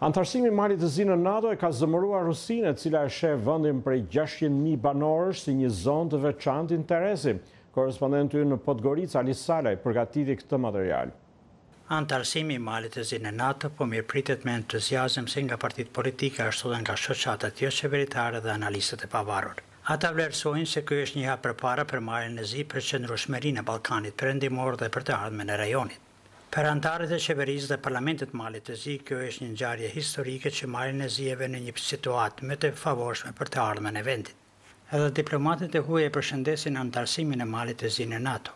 Anëtarësimi i Malit të Zi në NATO e ka zemëruar Rusinë, e cila e sheh vendin prej 600.000 banorësh si një zonë të veçantë interesi. Korrespondenti ynë në Podgoricë, Ali Salaj, përgatiti këtë material. Anëtarësimi i Malit të Zi në NATO po mirëpritet me entuziazëm si nga partitë politike ashtu dhe nga shoqatat joqeveritare dhe analistët e pavarur. Ata vlerësojnë se ky është një hap përpara për Malin e Zi për qëndrueshmërinë e Ballkanit Perëndimor dhe për të ardhmen e rajonit. Për anëtarët e qeverisë dhe parlamentit të Malit të Zi, kjo është një ngjarje historike që Malin e Zi e vë në një situatë më të favorshme për të ardhmen e vendit. Edhe diplomatët e huaj e përshëndesin anëtarësimin e Malit të Zi në NATO.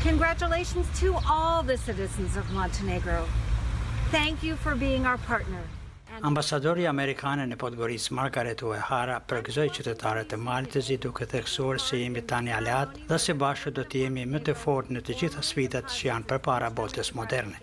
Congratulations to all the citizens of Montenegro. Thank you for being our partner. Ambasadorja amerikane në Podgoricë, Margaret Uehara, përgëzoi qytetarët e Malit të Zi duke theksuar se jemi tani aleatë dhe së bashku do të jemi më të fortë në të gjitha sfidat që janë përpara botës moderne.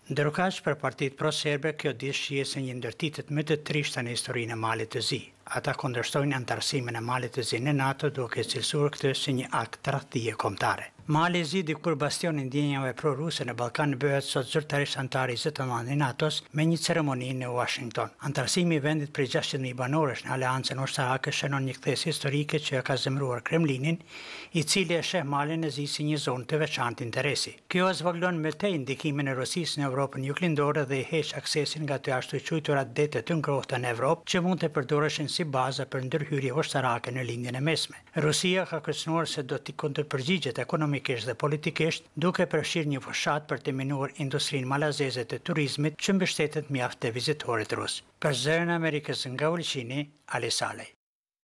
Ndërkaq, për partitë pro-serbe, kjo ditë shihet si një ndër ditët më të trishta në historinë e Malit të Zi. Ata kundërshtojnë anëtarësimin e Malit të Zi në NATO duke e cilësuar këtë si një akt tradhtie kombëtare. Mali i Zi, dikur bastion i ndjenjave pro-ruse në Ballkan, bëhet sot zyrtarisht anëtar i 29 i NATO-s me një ceremoni në Uashington. Anëtarësimi i vendit prej 600.000 banorësh në aleancën ushtarake shënon një kthesë historike që e ka zemëruar Kremlinin, i cili e sheh Malin e Zi si një zonë të veçantë interesi. Kjo e zvogëlon më tej ndikimin e Rusisë në Evropën Juglindore dhe i heq aksesin nga të ashtuquajturat dete të ngrohta në Evropë, që mund të përdoreshin si baza për ndërhyrje ushtarake në Lindjen e Mesme. Rusia ka kërcënuar se do t'i kundërpërgjigjet ekonomikisht dhe politikisht, duke përfshirë një fushatë për të minuar industrinë malazeze të turizmit që mbështetet mjaft te vizitorët rusë. Për Zërin e Amerikës nga Ulqini, Ali Salaj.